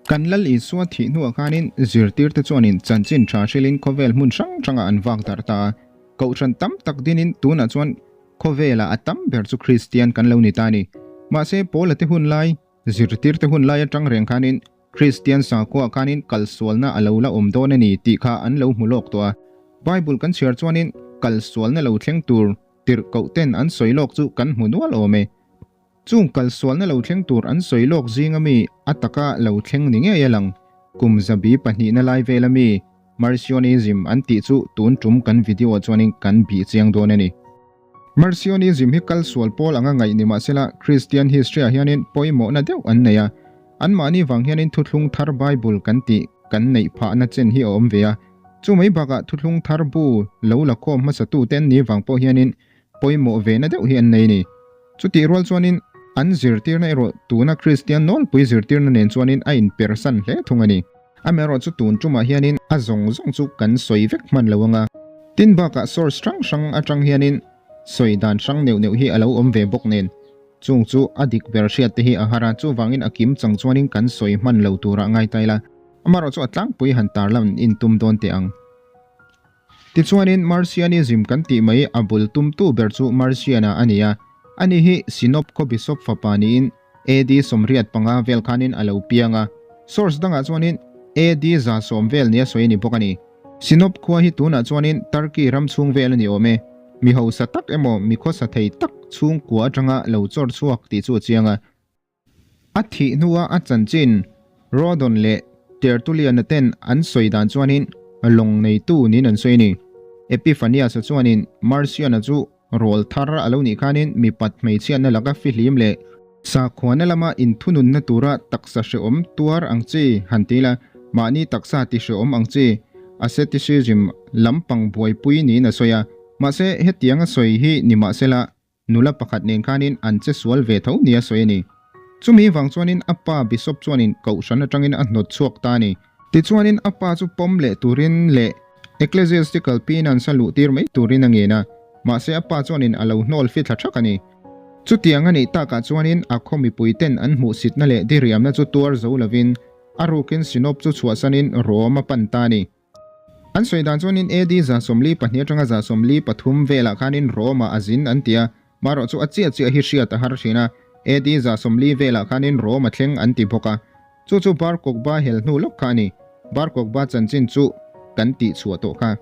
Kan Lal Isua thih hnuah khanin zirtirte chuanin chanchin tha hrilhin khawvel hmun hrang hrangah an vak darh ta a. Kohhran tam tak dinin tunah chuan khawvelah a tam ber chu Kristian kan lo ni ta a ni. Mahse Paula te hun lai, zirtirte hun lai atang reng khanin Kristian sakhuaah khanin kalsualna a lo la awm dawn a ni tih kha an lo hmu lawk tawh a. Bible kan chhiar chuanin kalsualna lo thleng tur tirh koh ten an sawi lawk chu kan hmu nual awm e. Chung kalsualna lo thleng tur an sawi lawk zinga mi a taka lo thleng ni ngei a lang. Kum zabi pahnihna lai vela mi Marcionism an tih chu tun tum kan video ah chuanin kan bih chiang dawn a ni. Marcionism hi kalsual pawl anga ngaih ni mahsela Kristian history ah hianin pawimawhna deuh an nei a. Anmahni vang hianin Thuthlung Thar Bible kan tih kan neih phahna chen hi a awm ve a. Chu mai bakah Thuthlung Thar bu lo la khawm hmasatute an nih vang pawh hianin pawimawh vena deuh hi an nei a ni. Chutih rual chuanin an zirtirna erawh tuna Kristian nawlpui zirtirna nen chuanin a inpersan hle thung a ni. Amaherawhchu tun tumah hianin a zawng zawng chu kan sawi vek hman lo anga. Tin bakah source hrang hrang atang hianin sawi dan hrang neuh neuh hi a lo awm ve bawk nen. Chung chu a dik ber hriat te hi a har a, chuvangin a kim chang chuanin kan sawi hman lo turah ngai ta ila. Amaherawhchu a tlangpui han tarlan intum dawn teh ang. Tichuanin Marcianism kan tih mai a bul tumtu ber chu Marciana a ni a. Ani hi Sinop khaw bishop fapa niin AD 85 vel khanin a lo piang a. Source dangah chuanin AD 110 vel nia sawi a ni bawk a ni. Sinop khua hi tunah chuanin Turkey ram chhung vel a ni awm e. Mi hausa tak emaw mi khawsa thei tak chhungkua atanga lo chawr chhuak tih chu a chiang a. A thih hnua a chanchin Rodon leh Tertullian-a ten an sawi dan chuanin lawng neitu niin an sawi a ni. Epiphanius-a chuanin Marcion-a chu rawl thar a lo nih khanin mipat hmeichhiatna laka fihlim leh sakhuana lama inthununna tura taksa hrehawm tuar ang chi han ti ila, mahni taksa ti hrehawm ang chi asceticism lampang buaipui niin a sawi a. Mahse, hetianga sawi hi nimahsela Nula pakhat nen khanin an che sual ve tho nia sawi a ni. Chumi vang chuanin a pa Bishop chuanin kohhran atangin a hnawt chhuak ta a ni. Tichuanin a pa chu pawm leh turin leh Ecclesiastical Penance a luh tir mai turin a ngen a, mahse a pa chuanin a lo hnawl fithla thak a ni. Chutiang a nih takah chuanin a khaw mipui ten an hmuhsitna leh diriamna chu tuar zo lovin a rukin Sinop chu chhuahsanin Rome a pan ta a ni. An sawi dan chuanin AD 42 atanga 73 velah khanin Rome-ah a zin an ti a, marawh chu a chiah chiah hi hriat a har thin a, AD 40 velah khanin Rome a thleng an ti bawk a. Chu chu Bar Kokhba hel hnu lawk kha a ni. Bar Kokhba chanchin chu kan tih chhuah tawh kha.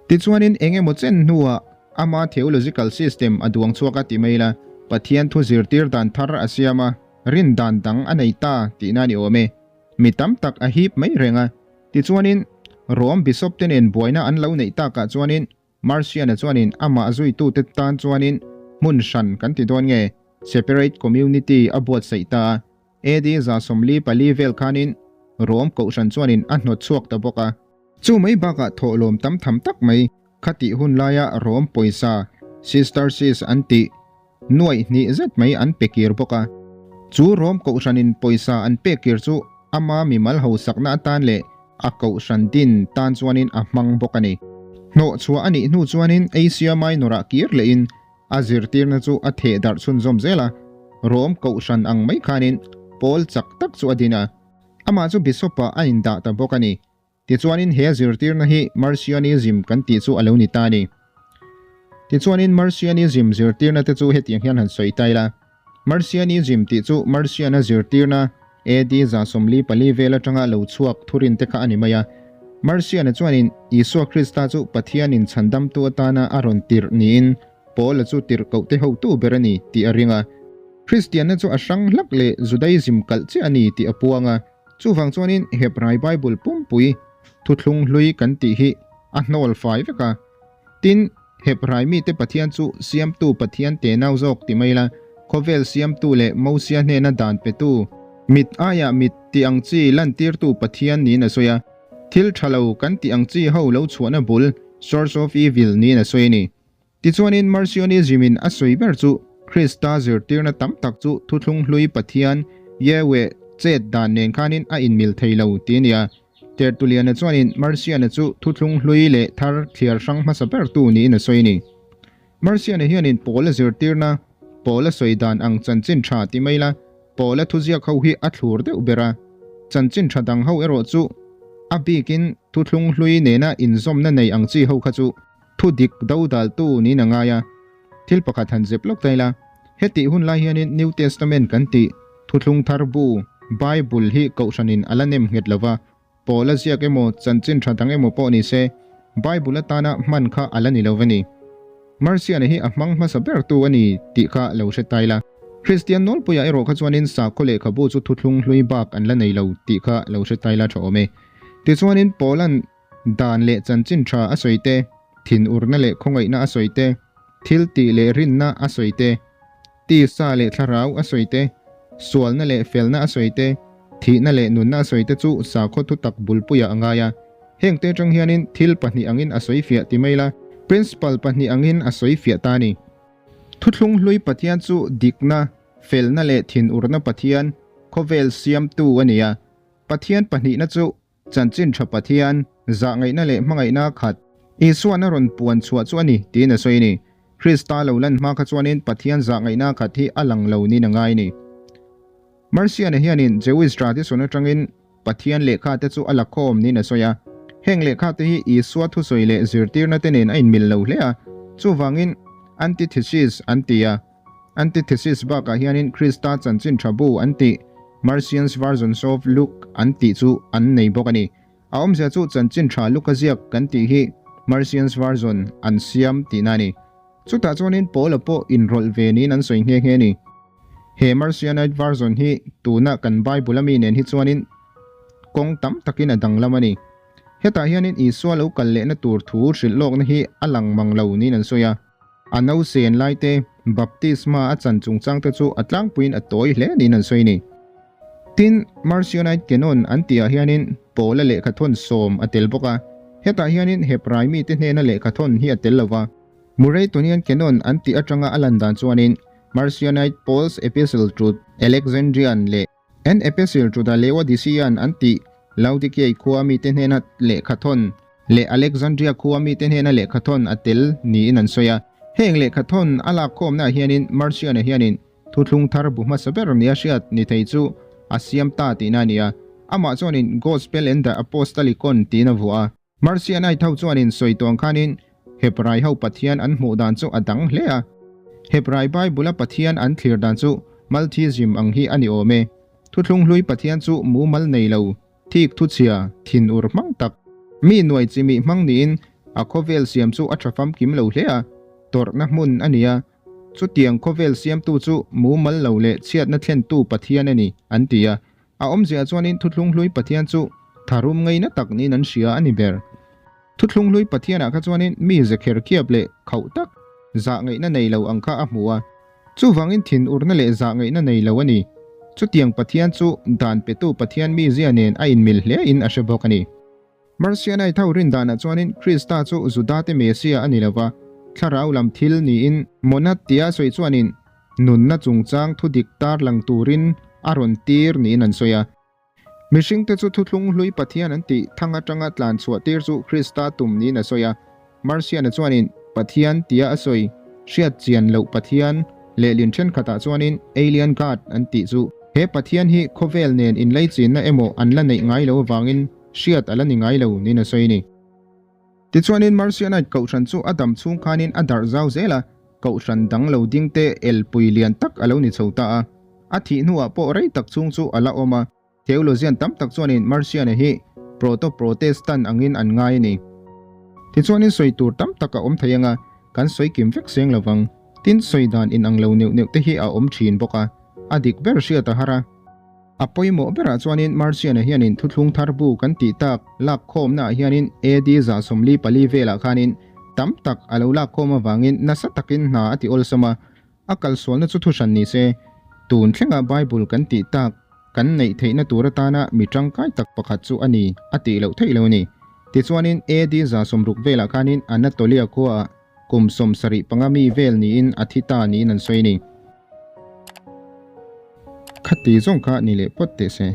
Tichuanin eng emaw chen hnuah ama theological system a duang chhuak a ti mai la, Pathian thu zirtir dan thar a siam a, rin dan dang a nei ta tihna a ni awm e. Mi tam tak a hip mai reng a. Tichuanin, Rom Bishop te nen buaina an lo neih takah chuanin Marcian-a chuanin amah zuitute tan chuanin hmun hran kan ti dawn nge, separate community a buatsaih ta a. AD 144 vel khanin Rom kohhran chuanin a hnawt chhuak ta bawk a. Chu mai bakah thawhlawm tam tham tak mai khatih hun laia Rom pawisa, sesterces an tih, Nuaih hnih zet mai an pe kir bawk a. Chu Rom kohhranin pawisa an pek kir chu ama mimal hausakna atan leh a kohhran din tan chuanin a hmang bawk a ni. Hnawhchhuah a nih hnu chuanin Asia Minor-ah kir lehin a zirtirna chu a theh darh chhunzawm zel a. Rom kohhran ang mai khanin pawl chak tak chu a din a. Amah chu Bishop-ah a indah ta bawk a ni. Tichuanin he zirtirna hi Marcionism kan tih chu a lo ni ta a ni. Tichuanin Marcionism zirtirna te chu hetiang hian han sawi ta ila. Marcionism tih chu Marcion-a zirtirna AD 144 vel atanga lo chhuak thurin te kha a ni mai a. Marcion-a chuanin Isua Krista chu Pathianin chhandamtu atana a rawn tirh niin Paula chu tirhkohte hotu ber a ni tih a ring a. Kristianna chu a hrang hlak leh Judaism kalh chiah a ni tih a puang a. Chuvang chuanin Hebrai Bible pumpui thuthlung hlui kan tih hi a hnawl fai vek a. Tin, Hebrai mite Pathian chu Siamtu Pathian tenau zawk ti mai la, khawvel Siamtu leh Mosia hnena dan petu, mit aiah mit tih ang chi lantirtu Pathian niin a sawi a. Thil tha lo kan tih ang chi ho lo chhuahna bul, source of evil, niin a sawi a ni. Tichuanin Marcionism-in a sawi ber chu Krista zirtirna tam tak chu thuthlung hlui Pathian, Yahweh, chet dan nen khanin a inmil thei lo ti a ni a. Tertullian-a chuanin Marcion-a chu thuthlung hlui leh thar thliar hrang hmasa bertu niin a sawi a ni. Marcion-a hianin Paula zirtirna, Paula sawi dan ang chanchin tha ti mai la, Paula thuziak ho hi a thlur deuh ber a. Chanchin tha dang ho erawh chu a bikin thuthlung hlui nena inzawmna nei ang chi ho kha chu thu dik dodaltu niin a ngai a. Thil pakhat han zep lawk ta ila, hetih hun lai hianin New Testament kan tih thuthlung thar bu, Bible hi kohhranin a la nem nghet lo va, Paula ziak emaw chanchin tha dang emaw pawh ni se, Bible atana hman kha a la ni lo va ni. Marciana hi a hmang hmasa bertu a ni tih kha lo hre ta ila. Kristian nawlpuiah erawh kha chuanin sakhaw lehkhabu chu thuthlung hlui bak an la nei lo tih kha lo hre ta ila tha awm e. Tichuanin Paula'n dan leh chanchin tha a sawi te, thinurna leh khawngaihna a sawi te, thil tih leh rinna a sawi te, Tisa leh thlarau a sawi te, sualna leh felna a sawi te, thihna leh nunna a sawi te chu sakhaw thutak bulpuiah a ngai a. Hengte atang hianin thil pahnih angin a sawi fiah ti mai la, principle pahnih angin a sawi fiah ta a ni. Thuthlung hlui Pathian chu dikna, felna leh thinurna Pathian, khawvel siamtu a ni a. Pathian pahnihna chu Chanchin tha Pathian, zahngaihna leh hmangaihna khat, Isuan a rawn puan chhuah chu a ni, tiin a sawi a ni. Krista lo lan hma kha chuanin Pathian zahngaihna khat hi a lang lo niin a ngai a ni. Marciana hianin Jewish tradition atangin Pathian lehkha te chu a la khawm niin a sawi a. Heng lehkha te hi Isua thusawi leh zirtirna te nen a inmil lo hle a, chuvangin antithesis an ti a. Antithesis bakah hianin Krista chanchin tha bu an tih, Marcion's Versions of Luke an tih chu an nei bawk a ni. A awmzia chu chanchin tha Luka ziak kan tih hi Marcion's Version an siam tihna a ni. Chutah chuanin Paula pawh inrawlh ve niin an sawi nghe nghe a ni. He Marcionite Version hi tuna kan Bible ami nen hi chuanin kawng tam takin a danglam a ni. Hetah hianin Isua lo kal lehna tur thu hrilh lawkna hi a lang mang lo niin an sawi a. A nausen lai te, baptisma a chan chungchang te chu a tlangpuiin a tawi hle niin an sawi a ni. Tin, Marcionite Canon an tihah hianin Paula lehkhathawn sawm a tel bawk a, hetah hianin Hebrai mite hnena lehkhathawn hi a tel lo va. Muraetonian Canon an tih atanga a lan dan chuanin Marcionite Paul's Epistle to Alexandrian leh An Epistle to the Laodicean an tih Laodikeai khua mite hnena lehkhathawn leh Alexandria khua mite hnena lehkhathawn a tel niin an sawi a. Heng lehkhathawn a lakkhawmnaah hianin Marcion-a hianin thuthlung thar bu hmasa ber nia hriat ni thei chu a siam ta tihna a ni a. Amah chuanin Gospel and the Apostolicon tiin a vuah a. Marcianite ho chuanin sawi tawng khanin Hebrai ho Pathian an hmuh dan chu a dang hle a. Hebrai Bible-a Pathian an thlir dan chu Maltheism ang hi a ni awm e. Thuthlung hlui Pathian chu mumal nei lo, thik thuchhia, thinur hmang tak, mi nuai chimih hmang niin a khawvel siam chu a tha famkim lo hle a, tawrhna hmun a ni a. Chutiang khawvel siamtu chu mumal lo leh chhiatna thlentu Pathian a ni, an ti a. A awmzia chuanin Thuthlung Hlui Pathian chu tharum ngaina tak niin an hria a ni ber. Thuthlung Hlui Pathianah kha chuanin mi ze kher khiap leh khauh tak, zah ngaihna nei lo ang kha a hmu a. Chuvangin thinurna leh zah ngaihna nei lo a ni. Chutiang Pathian chu dan petu Pathian mizia nen a inmil hlein a hre bawk a ni. Marcianite ho rin danah chuanin Krista chu Judate Messiah a ni lo va, thlarau lam thil niin Monad tia sawi chuanin nunna chungchang thu dik tarlang turin a rawn tir niin an sawi a. Mihringte chu thuthlung hlui Pathian an tih thang atanga tlan chhuah tir chu Krista tum niin a sawi a. Marciana chuanin Pathian tia a sawi hriat chian loh Pathian lehlin thenkhatah chuanin Alien God an tih chu he Pathian hi khawvel nen inleichinna emaw an la neih ngai lo avangin hriat a la ni ngai lo niin a sawi a ni. Tichuanin Marcionite kohhran chu a dam chhung khanin a darh zau zel a, kohhran dang lo ding te elpui lian tak a lo ni chho ta a. A thih hnuah pawh rei tak chhung chu a la awm a. Theologian tam tak chuanin Marcion-a hi Proto-Protestant angin an ngai a ni. Tichuanin sawi tur tam tak a awm thei anga kan sawi kim vek seng lovang. Tin, sawi dan inang lo neuh neuh te hi a awm thin bawk a, a dik ber hriat a har a. A pawimawh berah chuanin Marcion-a hianin thuthlung thar bu kan tih tak lakkhawmnaah hianin AD 144 velah khanin tam tak a lo lakkhawm avangin nasa takin hna a ti awlsam a, a kalsualna chu thuhran ni se, tun thlenga Bible kan tih tak kan neih theihna tur atana mi tangkai tak pakhat chu a ni a tih loh theih lo a ni. Tichuanin AD 60 velah khanin Anatolia khuaah kum 75 mi vel niin a thi ta niin an sawi a ni. Khati zawng kha ni leh phawt teh se.